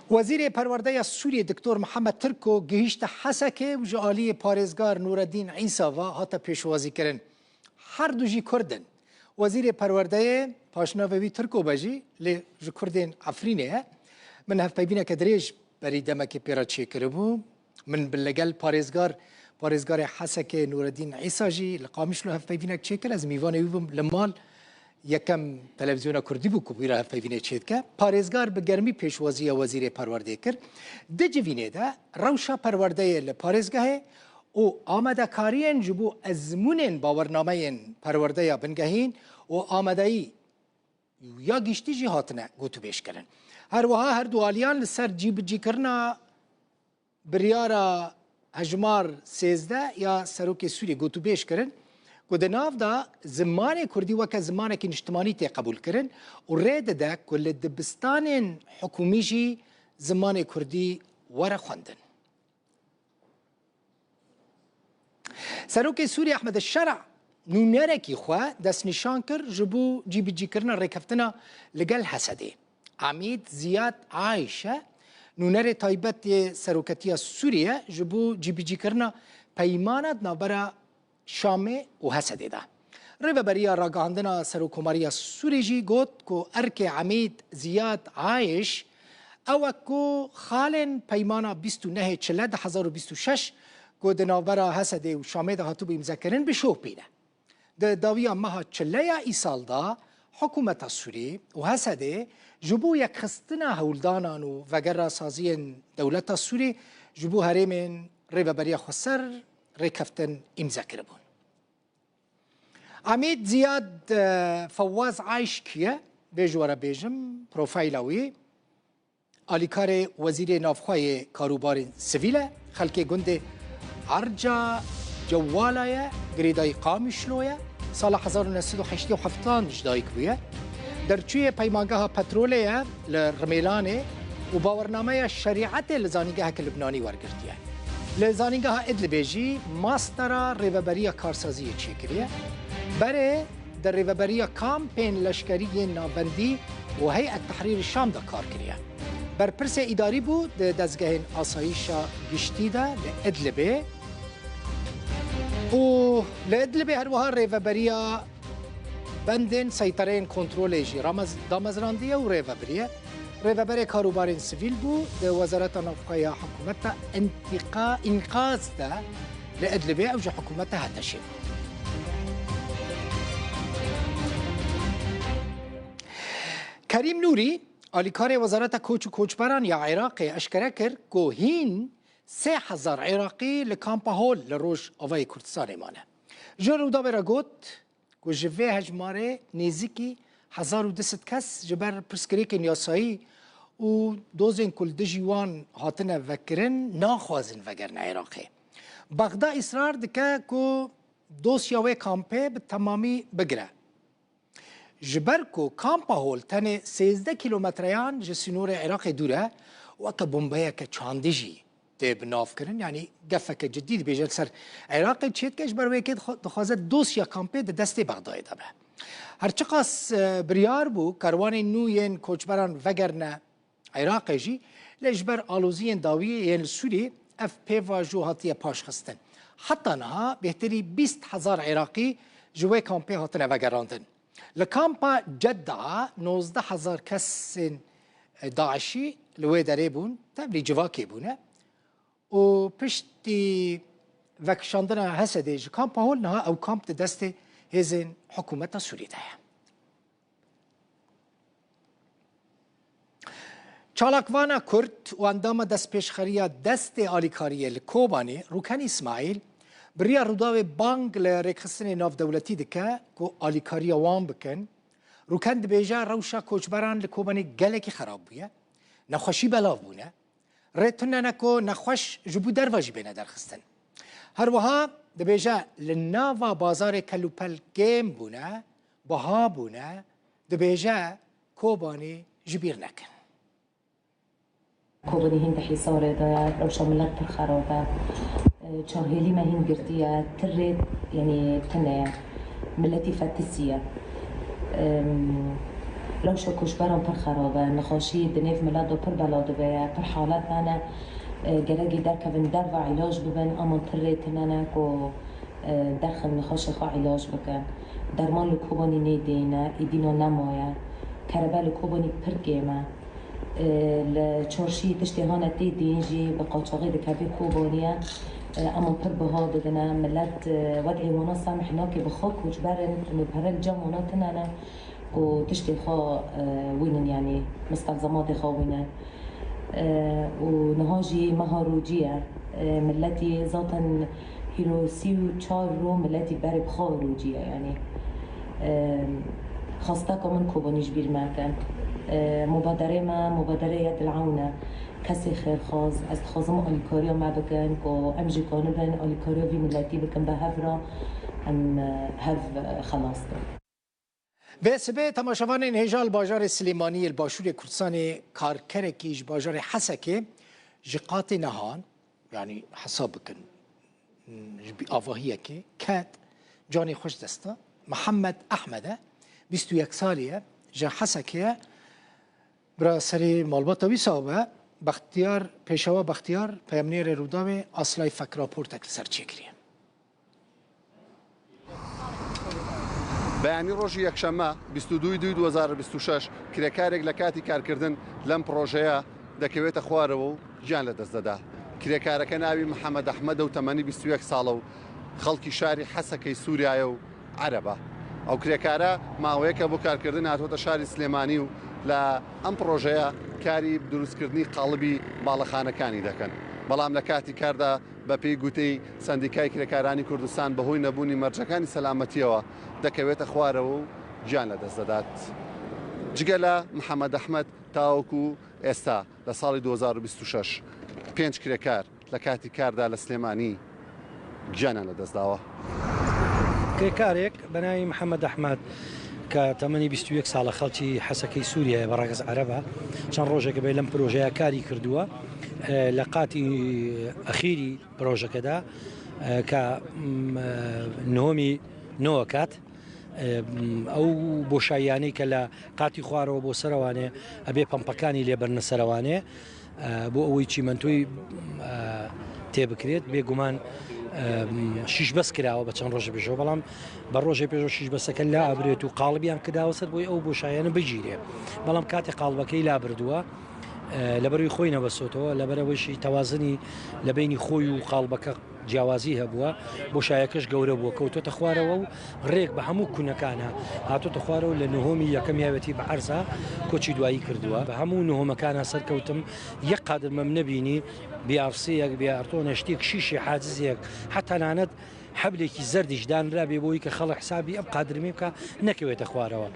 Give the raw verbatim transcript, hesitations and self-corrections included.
Wezîrê Perwerdeya Sûriyê Doktor Mihemed Tirko gihîşte Hesekê û ji aliyê parêzgar Nûreddîn Îsa ve hate pêşwazîkirin. Her du jî Kurd in. Wezîrê Perwerdeyê paşnavê wî Tirko be jî, lê ji Kurdên Efrînê ye. Min hevpeyvîneke dirêj berî demekê pê re çêkiribû. Min bi, legel parêzgar, parêzgarê Hesekê Nûreddîn Îsa jî li Qamişlo hevpeyvînek çêkir. Ez mîvanê wî bûm li mal. Yekem televîzyona kurdî bû ku wî re hevpeyvînê çêdike. Parêzgar bi germî pêşwaziya Wezîrê Perwerdê kir. Di civînê de rewşa perwerdeyê li parêzgehê û amadekariyên ji bo ezmûnên bawernameyên perwerdeya bingehîn û amadeyî ya giştî jî hatine gotûbêjkirin. Her wiha her du aliyan li ser cîbicîkirina biryara hejmar sêzdeh ya Serokê Sûriyê gotûbêj kirin ku di nav de zimanê kurdî weke zimanekî niştimanî tê qebûlkirin û rê dide ku li dibistanên hikûmî jî zimanê kurdî were xwendin. Serokê Sûriyê Ehmed Şera nûnerekî xwe destnîşan kir ji bo cîbicîkirina rêkeftina li gel Hesedê. Amîd Ziyad Ayşe, nûnerê taybet yê Seroketiya Sûriyê ji bo cîbicîkirina peymana di navbera Şamê û Hesedê de. Rêveberiya Ragihandina Serokkomariya Sûrî jî got ku erkê Emîd Ziyad Ayiş ew e ku xalên Peymana bîst û nehê Çile du hezar û bîst û şeş ku di navbera Hesedê û Şamê de hatibû îmzekirin bi şoh bîne. Di dawiya meha Çileya îsal de hikûmeta Sûrî û Hesedê ji bo yekxistina hewldanan û vegera saziyên dewleta Sûrî ji bo herêmên Rêveberiya Xweser rêkeftin îmze kiribûn. Amîd Ziyad, e, Fewaz Ayş kî ye? Vê ji we re bêjim, profayla wî. Alîkarê Wezîrê Navxwe yê Karûbarên Sivîl e. Xelkê gundê Erca Cewala ye, girêdayî Qamişlo ye. Sala hezar û neh sed û heştê û heftan ji dayik bûye. Derçûyê peymangeha petrolê ye li Rimêlanê û bawernameya şerîetê li zanîngeheke Libnanî wergirtiye. Li zanîngeha Idlibê jî mastera rêveberiya karsaziyê çêkiriye. Berê di rêveberiya kampên leşkerî yên navbendî û Heyet Tehrîrî Şam de kar kiriye. Berpirsê îdarî bû di dezgehên asayîşa giştî de li Idlibê û li Idlibê her wiha rêveberiya bendên seytereyên kontrolê jî ramez-, damezrandiye û rêvebiriye. Rêveberê Karûbarên Sivîl bû di Wezareta Navxwe ya Hikûmeta Întîqa-, Înqaz de li Idlibê ew ji hikûmeta HTŞê bû. Kerîm Nûrî, alîkarê Wezareta Koç û Koçberan ya Iraqê eşkere kir ku hîn sê hezar Iraqî li Kampa Hol li Rojavayê Kurdistanê mane. Ji Rûdawê re got ku ji vê hejmarê nêzîkî hezar û du sed kes ji ber pirsgirêkên yasayî û dozên ku li dijî wan hatine vekirin naxwazin vegerine Iraqê. Bexda îsrar dike ku dosya wê kampê bi temamî bigire. Ji ber ku Kampa Hol tenê sêzdeh kîlometreyan ji sînorê Iraqê dûr e û weke bombeyeke çandî jî tê binavkirin, yanî gefeke cidî dibêje li ser Iraqê çêdike, ji ber wê yekê dixwa-, dixwaze dosya kampê di destê Bexdayê de be. Her çiqas, e, biryar bû kerwanên nû yên koçberan vegerine Iraqê jî, lê ji ber aloziyên dawiyê yên li Sûriyê ev pêvajo hatiye paşxistin. Heta niha bêhtirî bîst hezar Iraqî ji wê kampê hatine vegerandin. Li kampa Cedda nozdeh hezar kesên DAIŞî li wê derê bûn, tevlî civakê bûne û piştî vekişandina Hesedê ji kampa Hol niha ew kamp di destê hêzên hikûmeta Sûrî de ye. Çalakvana Kurd û endama destpêşxeriya Destê Alîkariyê li Kobanê, Rûken Îsmaîl, bi riya Rûdawê bang li rêkxistinê navdewletî dike ku alîkariya wan bikin. Rûken dibêje, rewşa koçberan li Kobanê gelekî xerab bûye. Nexweşî belav bûne. Rê tune ne ku nexweş ji bo derve jî bêne derxistin. Her wiha dibêje, li nava bazarê kelûpel kêm bûne, biha bûne, dibêje, Kobanî ji bîr nekin. Kobanî hîn di hîsarê de ye, rewşa milet pir xerab e. Çavhêlî me hîn girtiye, ti rê, yanî tune ye. Miletî fetisiye. Em, Rewşa koçberan pir xerab e. Nexweşî di nêv milet de pir bela dibe ye. Pir halet hene. E, gerekî derkevin derve îlac bibin, ama pir rê tune ne ku, e, derxin nexweşê xwe îlac bikin. Derman li Kobanî nêdîne, îdîna nemaye. Kerebe li Kobanî pir kêm e. E, li çarşî tiştê hane tê dîn jî bi qaçaxê dikeve Kobaniyê. E, ema pir biha didine. Milet, e, wed'ê wana semh nake, bi xwe koçber in, nûpere li cem wana tune ne ku tiştê xwe, e, wînin, yanî mistelzematê xwe wînin. E, û niha jî meha rojî ye. E, miletî zaten hîro sî û çar ro miletî berê bi xwe rojî ye, yanî. E, xasteka min Kobanî ji bîr mekin. E, mubaderê me, mubaderê Yedil Ewn e. Kesê xêrxwaz, ez dixwazim alîkariya me bikin, ku em jî kanibin alîkariya vî miletî bikin, bi hev re em, e, hev, e, xelas bin. Bi sibê temaşevanên hêja li bajarê Silêmaniyê li başûrê Kurdistanê karkerekî ji bajarê Hesekê ji qatê nehan, yanî hesab bikin, ji bî avahiyekê ket, canê xwe ji dest da. Mihemed Ehmed e, bîst û yek salî ye, ji Hesekê ye. Bira serê malbata wî saw be, Bextiyar, Pêşewa Bextiyar, peyamnêrê Rûdawê, Aslay Fek raportek li ser çêkiriye. Beyanî rojî yekşeme, bîst û duyê duyê du hezar û bîst û şeş, kirêkarek lê katî karkirdin lem projeya dekewête xwarê û giyan li dest dida. Kirêkareke navî Mihemed Ehmed e û temenî bîst û yek sal e û xelkî şarî Hesekê Sûriya ye û Ereb e. Ew kirêkare maweyeke bo karkirdin hatote şarî Silêmanî û li em projeya karî bi dirûstkirdinî qalibî balexanekanî dikin. Belam lê katî kar de Be pêy goteyê Sendîkayê Kirêkaranî Kurdistan, bi hoy nebûnî mercekanî selametiyê we dekewête xwarê û giyan li dest didat. Cigê lê Mihemed Ehmed, ta wekû êsta, li salê du hezar û bîst û şeş, pênc kirêkar lê katî kar de li Silêmanî giyaniyan li dest dawe. Kirêkarek be navê Mihemed Ehmed, ke temenî bîst û yek sal e, xelkî Hesekê Sûriyê ye, bi reqez Ereb e. Çend rojek e lem projeya karî kirdiwe. E, lê qatî exîrî projeke de, e, ke, m, e, nihomî nû ket. E, m, ew boşayiyanê ke li qatî xwarê bo ser wan e, ebê pempekanî lê birine ser wan e. E, bo ewê çîmentoyî, e, tê bikrêt, bêguman, e, m, şîşbes kirawe bi çend rojî pêş ve, belam bi rojê pêş ve şîşbeseke labirêt û qalibiyan kirawe ser bo ew boşayiyane bigîrê. Belam katê qalibekê labirdûwe. E, li ber wî xwe nebesotî, li ber wê jî tewazinî li beynî xwe û qalibeke ciyawazî hebûwe, boşayiyeke jî gewre bûwe, kewtote xwarê û rêk bi hemû kunekan e, hatote xwarê û li nihomî yekem ya wetî bi erza koçî dawî kirdiwe. Bi hemû nihomekan e ser kewtim, yek qadir me nebînî, bî arsiyek, bî artonek, tiştêk şîşê, hacizek, heta lanet heblekî zerdî jî danirabê bo wî ke xelk hesabî ev qadir me bike, nekewête xwarê.